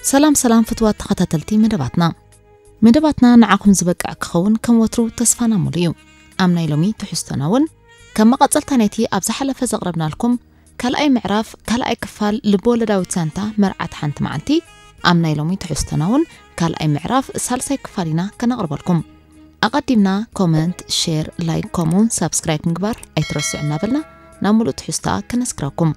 ሰላም ሰላም ፍትዋት ተኸታተልቲ መደባትና። መደባትና ንዓኹም ዝበቅዕ ክኸውን ከም ወትሩ ተስፋና ሙሉ እዩ። ኣብ ናይ ሎሚ ትሕዝቶና እውን ከም መቐጸልታ ናይቲ ኣብ ዝሓለፈ ዘቕረብናልኩም ካልኣይ ምዕራፍ ካልኣይ ክፋል ልብ ወለዳዊት ዛንታ መርዓት ሓንቲ መዓልቲ፣ ኣብ ናይ ሎሚ ትሕዝቶና እውን ካልኣይ ምዕራፍ ሳልሳይ ክፋል ኢና ከነቕርበልኩም። ኣቐዲምና ኮመንት፣ ሼር፣ ላይክ ከምኡውን ሳብስክራይብ ምግባር ኣይትረስዑ እናበልና ናብ ሙሉእ ትሕዝቶኣ ከነስክረኩም።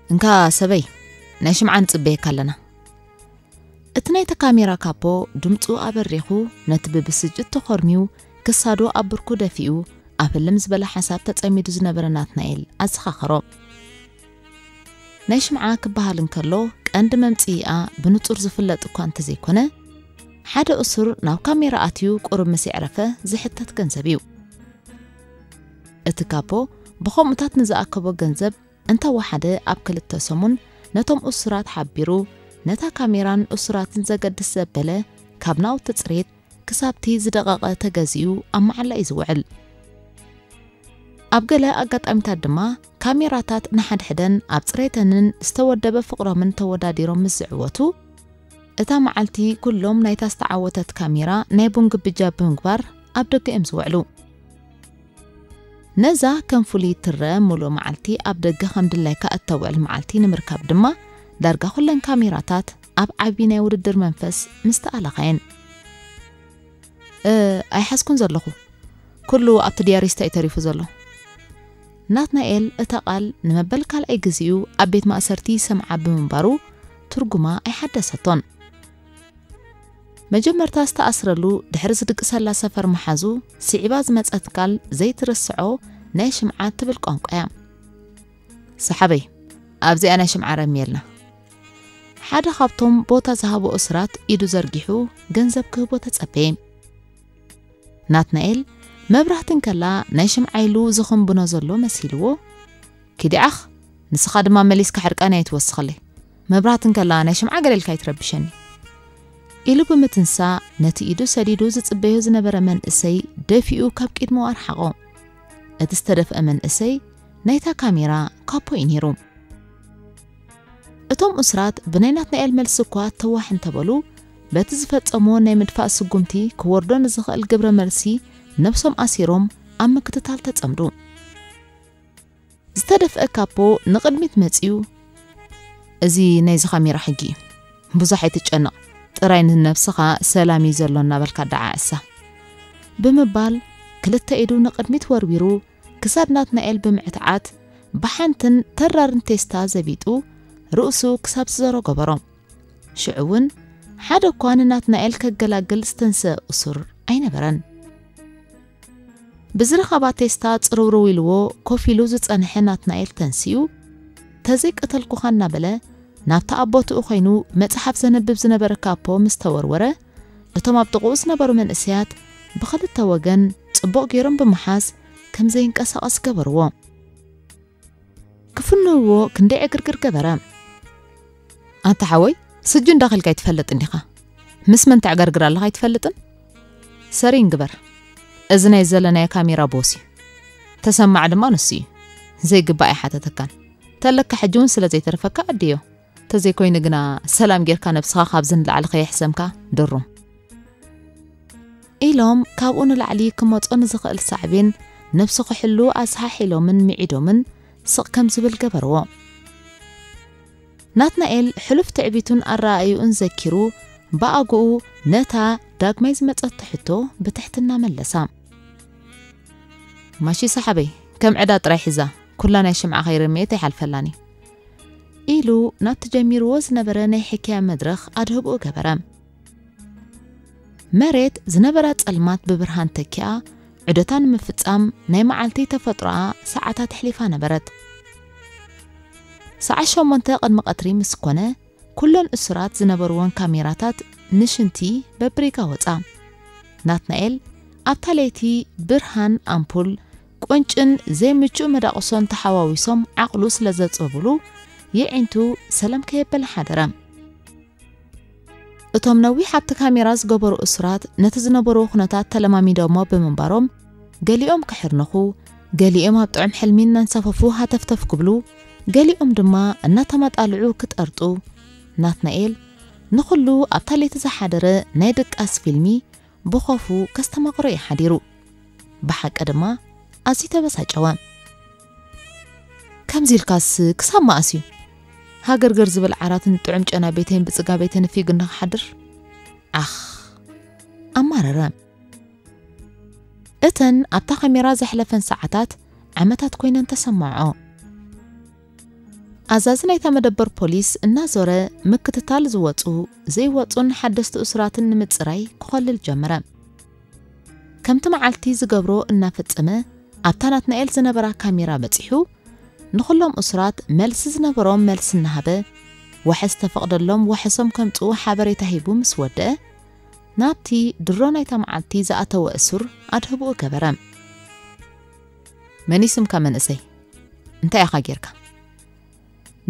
እንካ ሰበይ፣ ናይ ሽምዓ ንጽበየካ ኣለና። እቲ ናይታ ካሜራ ካፖ ድምጹ ኣበሪኹ፣ ነቲ ብብስጭት ተኾርሚዩ ክሳዱ ኣብ ብርኩ ደፊኡ ኣብ ህልም ዝበለ ሓሳብ ተጸሚዱ ዝነበረ ናትናኤል ኣዘኻኸሮ። ናይ ሽምዓ ክበሃል እንከሎ ቀንዲ መምጽኢኣ ብንጹር ዝፍለጥ እኳ እንተዘይኮነ፣ ሓደ እሱር ናብ ካሜራ ኣትዩ ቁሩብ ምስ የዕረፈ ዝሕተት ገንዘብ እዩ። እቲ ካፖ ብኸምኡታት ንዝኣከቦ ገንዘብ እንተወሓደ ኣብ ክልተ ሰሙን ነቶም እሱራት ሓቢሩ፣ ነታ ካሜራን እሱራትን ዘገድስ ዘበለ ካብ ናውቲ ጽሬት ክሳብቲ ዝደቐቐ ተገዚኡ ኣብ መዓላ እዩ ዝውዕል። ኣብ ገለ ኣጋጣሚታት ድማ ካሜራታት ንሓድሕደን ኣብ ጽሬተንን ዝተወደበ ፍቕሮምን ተወዳዲሮም ምስ ዝዕወቱ፣ እታ መዓልቲ ኩሎም ናይታ ዝተዓወተት ካሜራ ናይ ቡን ግብጃ ብምግባር ኣብ ደገ እዮም ዝውዕሉ። ነዛ ከም ፍሉይ ትረአ ምሉእ መዓልቲ ኣብ ደገ ከም ድላይካ እተውዕል መዓልቲ ንምርካብ ድማ ዳርጋ ኩለን ካሜራታት ኣብ ዓቢ ናይ ውድድር መንፈስ ምስ ተኣለኻየን። እ፣ ኣይሓዝኩን ዘለኹ። ኩሉ ኣብቲ ድያሪስታ እዩ ተሪፉ ዘሎ። ናትናኤል እታ ቃል ንመበል ካልኣይ ግዜኡ ኣብ ቤት ማእሰርቲ ይሰምዓ ብምንባሩ ትርጉማ ኣይሓደሰቶን። መጀመርታ ዝተኣስረሉ ድሕሪ ዝድቅሰላ ሰፈር መሓዙ ስዒባ ዝመጸት ቃል ዘይትርስዖ ናይ ሽምዓ ትብል ቋንቋ እያ። ሰሓበይ፣ ኣብዚኣ ናይ ሽምዓ ረምየልና። ሓደ ካብቶም ቦታ ዝሃቦ እስራት ኢዱ ዘርጊሑ ገንዘብ ክህቦ ተጸበየ። ናትናኤል መብራህቲ እንከላ ናይ ሽምዓ ኢሉ ዝኽንብኖ ዘሎ መሲልዎ፣ "ኪዲ ዓኽ፣ ንስኻ ድማ መሊስካ ሕርቃነይ ኣይትወስኸለይ። መብራህቲ እንከላ ናይ ሽምዓ ገለ ኢልካ ኣይትረብሸኒ" ኢሉ ብምትንሳእ፣ ነቲ ኢዱ ሰዲዱ ዝጽበዮ ዝነበረ መንእሰይ ደፊኡ ካብ ቅድሚኡ ኣርሓቖ። እቲ ዝተደፍአ መንእሰይ ናይታ ካሜራ ካፖ እዩ ነይሩ። እቶም እስራት ብናይ ናትናኤል መልሲ እኳ ተዋሕ እንተበሉ፣ በቲ ዝፈጸሞ ናይ ምድፋእ ስጉምቲ ክወርዶ ንዝኽእል ግብረ መልሲ ነብሶም ኣሲሮም ኣብ ምክትታል ተጸምዱ። ዝተደፍአ ካፖ ንቕድሚት መጺኡ፣ "እዚ ናይዚ ካሜራ ሕጊ እዩ። ብዙሕ ኣይትጨነቕ፣ ጥራይ ንነብስኻ ሰላም እዩ ዘሎ እናበልካ ደዓዕሳ" ብምባል ክልተ ኢዱ ንቕድሚት ወርዊሩ ክሳድ ናትናኤል ብምዕትዓት ብሓንትን ተራርን ቴስታ ዘቢጡ ርእሱ ክሳብ ዝዘሮ ገበሮ። ሽዑ እውን ሓደ እኳ ንናትናኤል ከገላግል ዝተንስአ እሱር ኣይነበረን። ብዝረኸባ ቴስታ ጽርውርው ኢልዎ ኮፍ ኢሉ ዝጸንሐ ናትናኤል ተንሲኡ፣ "ተዘይቀተልኩኻ" እናበለ ናብታ ኣብ ቦትኡ ኮይኑ መጽሓፍ ዘንብብ ዝነበረ ካፖ ምስ ተወርወረ፣ እቶም ኣብ ጥቕኡ ዝነበሩ መንእሰያት ብኽልተ ወገን ጽቡቕ ገይሮም ብምሓዝ ከም ዘይንቀሳቐስ ገበርዎ። ክፍንውዎ ክንደይ ዕግርግር ገበረ። "ኣታ ሓወይ፣ ስጁ እንዳኸልካ ኣይትፈልጥን ዲኻ? ምስ መን ተዕገርግር ኣለኻ ኣይትፈልጥን? ሰሪን ግበር። እዚ ናይ ዘለናዮ ካሜራ ቦስ እዩ። ተሰማዕ ድማ ንሱ እዩ። ዘይግባእ ኣይሓተተካን። ተለካ ሕጂ እውን ስለ ዘይተረፈካ ኣድዮ። ተዘይኮይኑ ግና ሰላም ጌርካ ነብስኻ ካብዚ ንላዕሊ ከየሕሰምካ ድሩም" ኢሎም ካብኡ ንላዕሊ ክመጾ ንዝኽእል ሳዕቤን ነብሱ ክሕሉ ኣስሓሒሎምን ምዒዶምን ስቕ ከም ዝብል ገበርዎ። ናትናኤል ሕሉፍ ትዕቢቱን ኣረኣእዩኡን ዘኪሩ ብኣግኡ ነታ ዳግማይ ዝመጸቶ ሕቶ ብትሕትና መለሳ። ማሺ ሰሓበይ፣ ከም ዕዳ ጥራይ ሒዛ፣ ኩላ ናይ ሽምዓ ከይረመየት ኣይሓልፈላን እዩ። ኢሉ ናብቲ ጀሚርዎ ዝነበረ ናይ ሕክያ መድረኽ ኣድህብኡ ገበረ። መሬት ዝነበራ ጸልማት ብብርሃን ተኪኣ፣ ዑደታ ንምፍጻም ናይ መዓልቲ ተፈጥሮኣ ሰዓታት ኣሕሊፋ ነበረት። ሰዓት ሸሞንተ ቅድሚ ቀትሪ ምስ ኮነ፣ ኩለን እሱራት ዝነበርወን ካሜራታት ንሽንቲ በብሪጋ ወጻ። ናትናኤል ኣብታ ለይቲ ብርሃን ኣምፑል፣ ቆንጭን ዘይምቹእ መዳቕሶን ተሓዋዊሶም ዓቕሉ ስለ ዘጸቡሉ፣ የዒንቱ ሰለም ከየበለ ሓደረ። እቶም ነዊሕ ኣብቲ ካሜራ ዝገበሩ እሱራት ነቲ ዝነበርዎ ኩነታት ተለማሚዶሞ ብምንባሮም፣ ገሊኦም ክሕርንኹ፣ ገሊኦም ኣብ ጥዑም ሕልሚ እናንሳፈፉ ሃተፍተፍ ክብሉ፣ ገሊኦም ድማ እናተማጣልዑ ክጠርጡ፣ ናትናኤል ንኹሉ ኣብታ ለይቲ ዝሓደረ ናይ ድቃስ ፊልሚ ብኾፉ ከስተማቕሮ እዩ ሓዲሩ። ብሓቂ ድማ ኣዝዩ ተበሳጨወ። ከምዚ ኢልካስ ክሳብ መኣስ እዩ? ሃገርገር ዝብል ዓራትን ጥዑም ጨና ቤተይን ብጽጋ ቤተይን ንፊግ እንክሓድር? ዓኽ! ኣማረረ። እተን ኣብታ ካሜራ ዘሕለፈን ሰዓታት ዓመታት ኮይነን ተሰማዖ። ኣዛዚ ናይታ መደበር ፖሊስ እናዞረ ምክትታል ዝወጹ ዘይወጹን ሓደስቲ እሱራትን ንምጽራይ ክኸልል ጀመረ። ከምቲ መዓልቲ ዝገብሮ እናፈጸመ፣ ኣብታ ናትናኤል ዝነበራ ካሜራ በጺሑ፣ ንኹሎም እሱራት መልሲ ዝነበሮም መልሲ እናሃበ፣ ዋሕስ ተፈቕደሎም ዋሕሶም ከምጽኡ ሓበሬታ ሂቡ ምስ ወደአ፣ ናብቲ ድሮ ናይታ መዓልቲ ዝኣተወ እሱር ኣድህብኡ ገበረ። መን እዩ ስምካ መንእሰይ? እንታይ ኢኻ ጌርካ?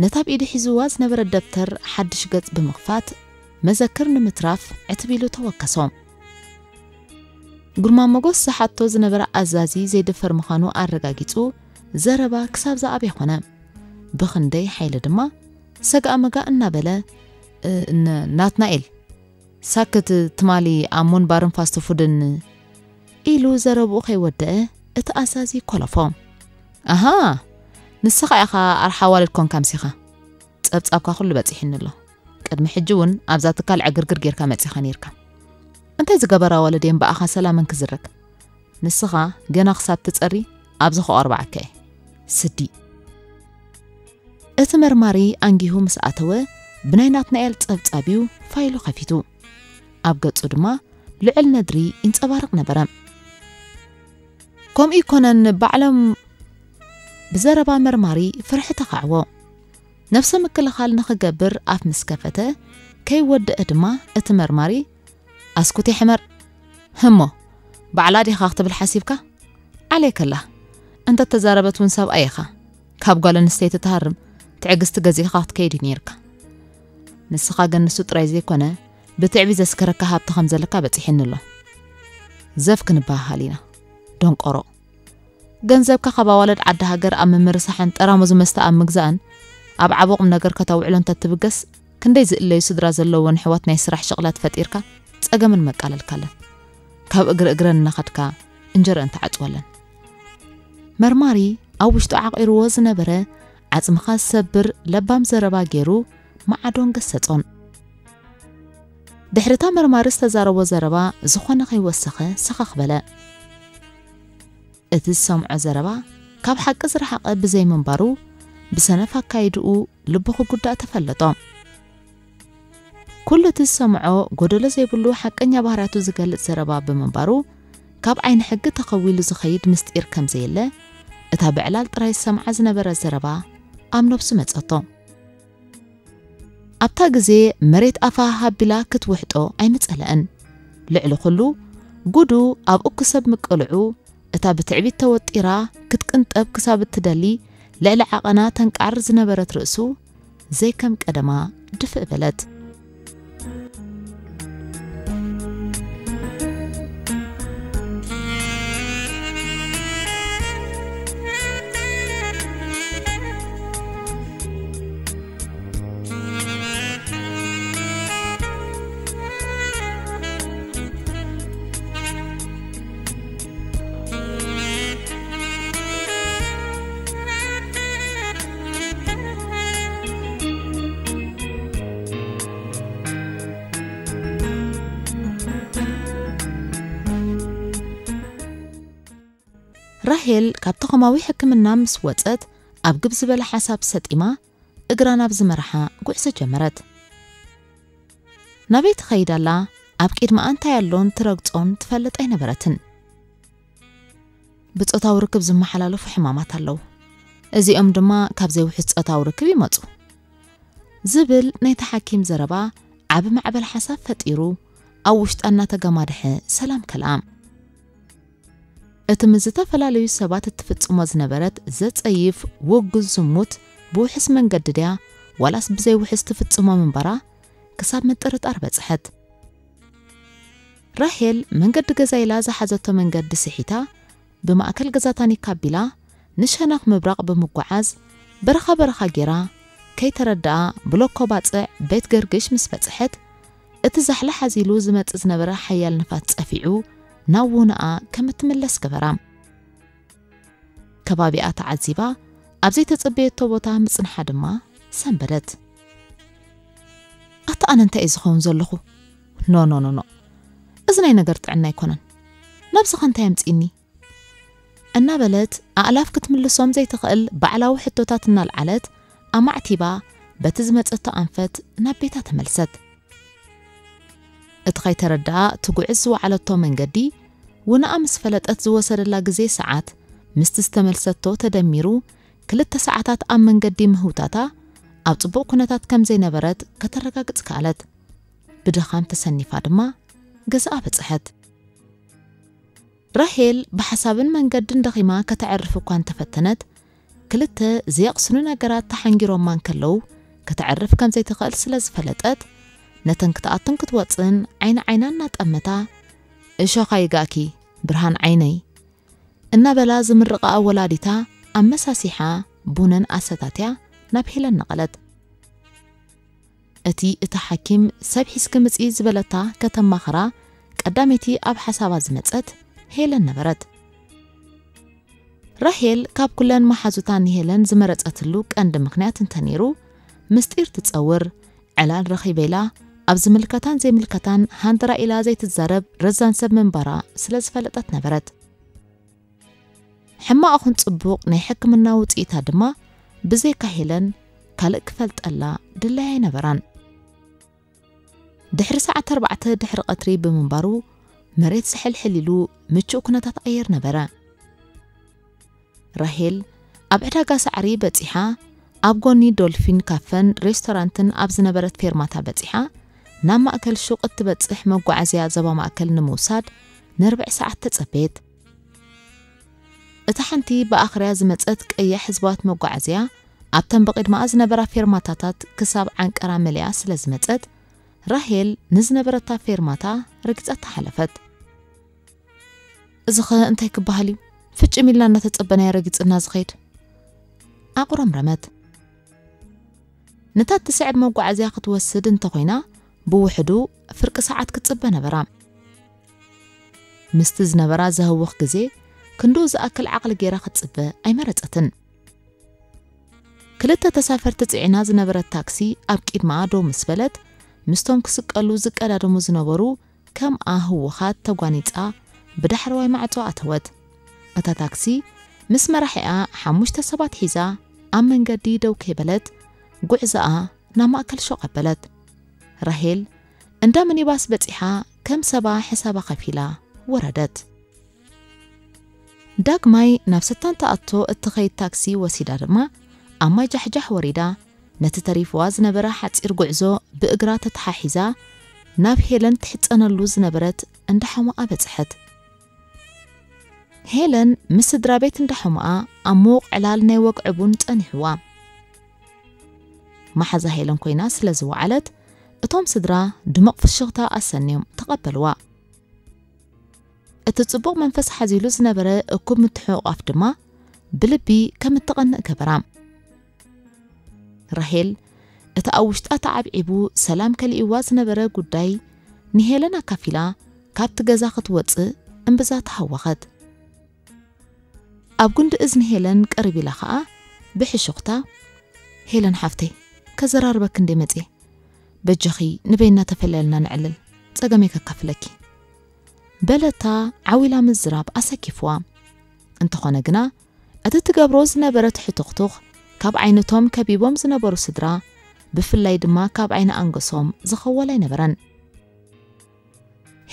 ነታ ኣብ ኢዱ ሒዝዋ ዝነበረ ደብተር ሓድሽ ገጽ ብምኽፋት፣ መዘክር ንምትራፍ ዕትብ ኢሉ ተወከሶ። ግርማ ሞጎስ ዝሓቶ ዝነበረ ኣዛዚ ዘይድፈር ምዃኑ ኣረጋጊጹ፣ ዘረባ ክሳብ ዝኣበየ ኾነ። ብኽንደይ ሓይሊ ድማ፣ ሰጋእ መጋእ እናበለ፣ "እ፣ ን-፣ ናትናኤል፣ ሳክት ትማሊ ኣብ ሙን ባርን ፋስት ፉድን" ኢሉ ዘረብኡ ከይወደአ፣ እቲ ኣዛዚ ኮለፎ። "ኣሃ፣ ንስኻ ኢኻ ኣርሓ ዋልድ ኮንካ ኣምሲኻ። ጸብጻብካ ኩሉ በጺሕኒ ኣሎ። ቅድሚ ሕጂ እውን ኣብዛ ትካል ዕግርግር ጌርካ መጺኻ ኔርካ። እንታይ ዝገበራ ዋልድ እየን ብኣኻ ሰላመን ክዝረግ? ንስኻ ገና ክሳብ ትጸሪ ኣብዚ ከቆርብዓካ እየ። ስዲ!" እቲ መርማሪ ኣንጊሁ ምስ ኣተወ፣ ብናይ ናትናኤል ጸብጻብ እዩ ፋይሉ ከፊቱ። ኣብ ገጹ ድማ ልዑል ነድሪ ይንጸባረቕ ነበረ። ከምኡ ይኮነን ባዕሎም ብዘረባ መርማሪ ፍርሒ ተኻዕዎ። ነፍሰ ምክልኻል ንኽገብር ኣፍ ምስ ከፈተ፣ ከይወደአ ድማ እቲ መርማሪ፣ "ኣስኩት የሕመር፣ ህሞ፣ ባዕላ ዲኻ ክትብል ሓሲብካ? ዓለይ ከላ፣ እንተ ተዛረበት እውን ሰብኣይ ኢኻ። ካብ ጓል ኣንስተይቲ ትሃርም ትዕግስቲ ገዚእኻ ክትከይድ እዩ ነይርካ። ንስኻ ግን ንሱ ጥራይ ዘይኮነ፣ ብትዕቢት ዘስከረካ ሃብቲ ከም ዘለካ በጺሕኒ ኣሎ። ዘፍ ክንበሃሃል ኢና። ደንቆሮ። ገንዘብካ ካብ ኣዋልድ ዓዲ ሃገር ኣብ ምምርሳሕን ጠራሙዝ መስተ ኣብ ምግዛእን ኣብ ዓቢ ቁም ነገር ከተውዕሎ እንተትብገስ፣ ክንደይ ዝእለዩ ስድራ ዘለወን ኣሕዋት ናይ ስራሕ ሽቕላት ፈጢርካ ጸገመን መቃለልካለን። ካብ እግሪ እግረን እናኸድካ እንጀረአን ትዓጽወለን።" መርማሪ ኣብ ውሽጡ ዓቒርዎ ዝነበረ ዓጽምኻ ዝሰብር ለባም ዘረባ ገይሩ መዓዶን ገሰጾን። ድሕሪ እታ መርማሪ ዝተዛረቦ ዘረባ ዝኾነ ከይወሰኸ ሰኸኽ በለ። እቲ ዝሰምዖ ዘረባ ካብ ሓቂ ዝረሓቐ ብዘይምንባሩ፣ ብሰነፍ ኣካይድኡ ልቡ ክጉዳእ ተፈለጦ። ኩሉ እቲ ዝሰምዖ ጎደሎ ዘይብሉ ሓቀኛ ባህርያቱ ዝገልጽ ዘረባ ብምንባሩ፣ ካብ ዓይኒ ሕጊ ተኸዊሉ ዝኸይድ ምስጢር ከም ዘየለ፣ እታ ብዕላል ጥራይ ዝሰምዓ ዝነበረ ዘረባ ኣብ ነብሱ መጸቶ። ኣብታ ግዜ መሬት ኣፋ ሃቢላ ክትውሕጦ ኣይምጸለአን። ልዕሊ ኩሉ፣ ጉዱ ኣብ እኩሰብ ምቅልዑ፣ እታ ብትዕቢት ተወጢራ ክትቅንጠብ ክሳብ እትደሊ ልዕሊ ዓቐና ተንቃዕር ዝነበረት ርእሱ፣ ዘይከም ቀደማ ድፍእ በለት። ራሄል ካብ ተኾማዊ ሕክምና ምስ ወጸት፣ ኣብ ግብ ዝበለ ሓሳብ ሰጢማ፣ እግራ ናብ ዝመርሓ ጉዕዞ ጀመረት። ናበይ ትኸይድ ኣላ? ኣብ ቅድመኣ እንታይ ኣሎን ትረግጾን ትፈልጥ ኣይነበረትን። ብጾታዊ ርክብ ዝመሓላለፉ ሕማማት ኣለዉ። እዚኦም ድማ ካብ ዘይውሑስ ጾታዊ ርክብ ይመጹ። ዝብል ናይቲ ሓኪም ዘረባ ዓቢ ማዕበል ሓሳብ ፈጢሩ፣ ኣብ ውሽጣ እናተገማድሐ ሰላም ከልኣ። እቲ ምስ ዝተፈላለዩ ሰባት እትፍጽሞ ዝነበረት ዘጸይፍ ውጉዝ ዝሙት ብውሑስ መንገዲ ድያ ዋላስ ብዘይ ውሑስ ትፍጽሞ ምንባራ ክሳብ ምጥርጣር በጽሐት። ራሄል መንገዲ ገዛ ኢላ ዝሓዘቶ መንገዲ ስሒታ ብማእከል ገዛ ታኒካ ኣቢላ ንሸነኽ ምብራቕ ብምጉዓዝ በረኻ በረኻ ጌራ ከይተረድኣ ብሎኮ ባጽዕ ቤት ገርግሽ ምስ በጽሐት እቲ ዛሕሊ ሓዚሉ ዝመጽእ ዝነበረ ሓያል ንፋስ ጸፊዑ ናብ ውንኣ ከም እትምለስ ገበራ። ከባቢኣ ተዓዚባ ኣብ ዘይተጸበየቶ ቦታ ምጽንሓ ድማ ሰንበደት። ኣታ ኣነ እንታይ እየ ዝኸውን ዘለኹ? ኖ ኖ ኖ ኖ፣ እዚ ናይ ነገር ጥዕና ኣይኮነን። ናብዚ ኸ እንታይ ኣምጺእኒ? እናበለት ኣእላፍ ክትምልሶም ዘይትኽእል ባዕላዊ ሕቶታት እናልዓለት ኣማዕቲባ በቲ ዝመጸቶ ኣንፈት ናብ ቤታ ተመልሰት። እቲ ኸይተረድኣ ትጉዕዝ ዝወዓለቶ መንገዲ ውንኣ ምስ ፈለጠት ዝወሰደላ ግዜ ሰዓት ምስቲ ዝተመልሰቶ ተደሚሩ ክልተ ሰዓታት ኣብ መንገዲ ምህውታታ ኣብ ጽቡቕ ኩነታት ከም ዘይነበረት ከተረጋግጽ ከኣለት። ብድኻም ተሰኒፋ ድማ ገዛኣ በጽሐት። ራሄል ብሓሳብን መንገድን ደኺማ ከተዕርፍ እኳ እንተፈተነት፣ ክልተ ዘየቕስኑ ነገራት ተሓንጊሮማ እንከለዉ፣ ከተዕርፍ ከም ዘይትኽእል ስለ ዝፈለጠት፣ ነተን ክትኣቱን ክትወጽእን ዓይኒ ዓይና እናጠመታ፣ "እሾኽ ኣይጋእኪ፣ ብርሃን ዓይነይ" እናበላ ዝምርቓኣ ወላዲታ ኣመሳሲሓ ቡነን ኣሰታትያ ናብ ሄለን ነቐለት። እቲ እታ ሓኪም ሰብ ሒዝኪ ምጺ ዝበለታ ከተማኽራ ቀዳመይቲ ኣብ ሓሳባ ዝመጸት ሄለን ነበረት። ራሄል ካብ ኩለን መሓዙታ ንሄለን ዝመረጸትሉ ቀንዲ ምኽንያት እንተነይሩ፣ ምስጢር ትጸውር፣ ዕላል ረኺበ ኢላ ኣብ ዝምልከታን ዘይምልከታን ሃንደራ ኢላ ዘይትዛረብ ረዛን ሰብ ምንባራ ስለ ዝፈለጠት ነበረት። ሕማቕ ኹን ጽቡቕ ናይ ሕክምና ውጽኢታ ድማ ብዘይካ ሄለን ካልእ ክፈልጠላ ድላይ ኣይነበራን። ድሕሪ ሰዓት ኣርባዕተ ድሕሪ ቀትሪ ብምንባሩ፣ መሬት ዝሕልሕል ኢሉ ምቹእ ኩነታት ኣየር ነበረ። ራሄል ኣብ ዕዳጋ ሳዕሪ በጺሓ፣ ኣብ ጎኒ ዶልፊን ካፈን ሬስቶራንትን ኣብ ዝነበረት ፌርማታ በጺሓ፣ ናብ ማእከል ሹቕ እትበጽሕ መጓዓዝያ ዞባ ማእከል ንምውሳድ ንርብዒ ሰዓት ተጸበየት። እታ ሓንቲ ብኣኽርያ ዝመጸት ቀያሕ ህዝባዊት መጓዓዝያ፣ ኣብተን ብቕድመኣ ዝነበራ ፌርማታታት ክሳብ ዓንቀራ መሊኣ ስለ ዝመጸት፣ ራሄል ንዝነበረታ ፌርማታ ረጊጻታ ሓለፈት። "እዚኸ እንታይ ክበሃል እዩ? ፍጭም ኢልና እናተጸበናዮ ረጊጽና ዝኸይድ?" ኣቑረምረመት። ነታ እትስዕብ መጓዓዝያ ክትወስድ እንተኾይና፣ ብውሕዱ ፍርቂ ሰዓት ክትጽበ ነበራ። ምስቲ ዝነበራ ዘህውኽ ግዜ፣ ክንድኡ ዝኣክል ዓቕሊ ገይራ ክትጽበ ኣይመረጸትን። ክልተ ተሳፈርቲ ጽዒና ዝነበረት ታክሲ ኣብ ቅድመኣ ደው ምስ በለት፣ ምስቶም ክስቀሉ ዝቀዳደሙ ዝነበሩ ከምኣ ህዉኻት ተጓኒጻ ብዳሕረዋይ ማዕጾ ኣተወት። እታ ታክሲ ምስ መራሒኣ ሓሙሽተ ሰባት ሒዛ ኣብ መንገዲ ደው ከይበለት ጉዕዞኣ ናብ ማእከል ሹቕ ኣበለት። ራሄል እንዳ ሚኒባስ በጺሓ ከም ሰባ ሕሳባ ከፊላ ወረደት። ዳግማይ ናብ ሰታን ትኣቶ እትኸይድ ታክሲ ወሲዳ ድማ ኣብ ማይ ጃሕጃሕ ወሪዳ ነቲ ተሪፍዋ ዝነበረ ሓጺር ጉዕዞ ብእግራ ተተሓሒዛ ናብ ሄለን ትሕጸነሉ ዝነበረት እንዳ ሓሞኣ በጽሐት። ሄለን ምስ ስድራ ቤት እንዳ ሓሞኣ ኣብ ምዉቕ ዕላል ናይ ወግዒ ቡን ጸኒሕዋ። መሓዛ ሄለን ኮይና ስለ ዝወዓለት፣ እቶም ስድራ ድሙቕ ፍሽኽታ ኣሰንዮም ተቐበልዋ። እቲ ጽቡቕ መንፈስ ሓዚሉ ዝነበረ እኩብ ምትሕቑቓፍ ድማ ብልቢ ከም እትቐንእ ገበራ። ራሄል፣ እቲ ኣብ ውሽጣ ተዓብዒቡ ሰላም ከሊእዋ ዝነበረ ጉዳይ ንሄለን ኣካፊላ ካብቲ ገዛ ክትወጽእ እምብዛ ተሃወኸት። ኣብ ጉንዲ እዝኒ ሄለን ቅርብ ኢላ ኸኣ ብሕሹኽታ፣ "ሄለን ሓፍተይ፣ ከዘራርበኪ እንዴ መጽየ? በጃኺ ንበይና ተፈለያልና ንዕልል፣ ጸገመይ ከካፍለኪ" በለታ። ዓው ኢላ ምዝራብ ኣሰኪፍዋ። እንተኾነ ግና፣ እቲ ትገብሮ ዝነበረት ሕቱኽቱኽ ካብ ዓይነቶም ከቢቦም ዝነበሩ ስድራ፣ ብፍላይ ድማ ካብ ዓይኒ ኣንገሶም ዝኸወል ኣይነበረን።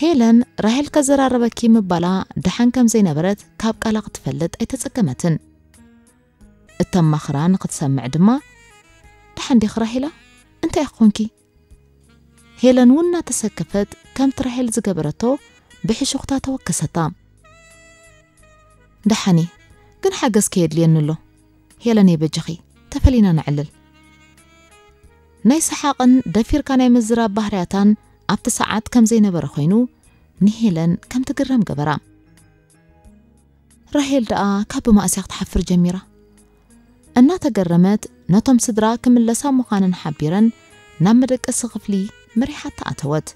ሄለን፣ ራሄል ከዘራረበኪ ምባላ ደሓን ከም ዘይነበረት ካብ ቃላ ክትፈልጥ ኣይተጸገመትን። እተማኽራ ንኽትሰምዕ ድማ፣ "ደሓን ዲኺ ራሄላ? እንታይ ኢኺ ኮንኪ?" ሄለን እውን እናተሰከፈት ከምቲ ራሄል ዝገበረቶ ብሕሹኽታ ተወከሰታ። "ደሓን እየ፣ ግን ሓገዝ ከየድልየኒ ኣሎ። ሄለነይ በጃኺ፣ ተፈሊና ነዕልል።" ናይ ሰሓቕን ደፊርካ ናይ ምዝራብ ባህርያታን ኣብቲ ሰዓት ከም ዘይነበረ ኮይኑ፣ ንሄለን ከም ትግረም ገበራ። ራሄል ደኣ ካብ ብማእስያ ክትሓፍር ጀሚራ። እናተገረመት ነቶም ስድራ ክምለሳ ምዃነን ሓቢረን ናብ መደቀሲ ክፍሊ መሪሓታ ኣተወት።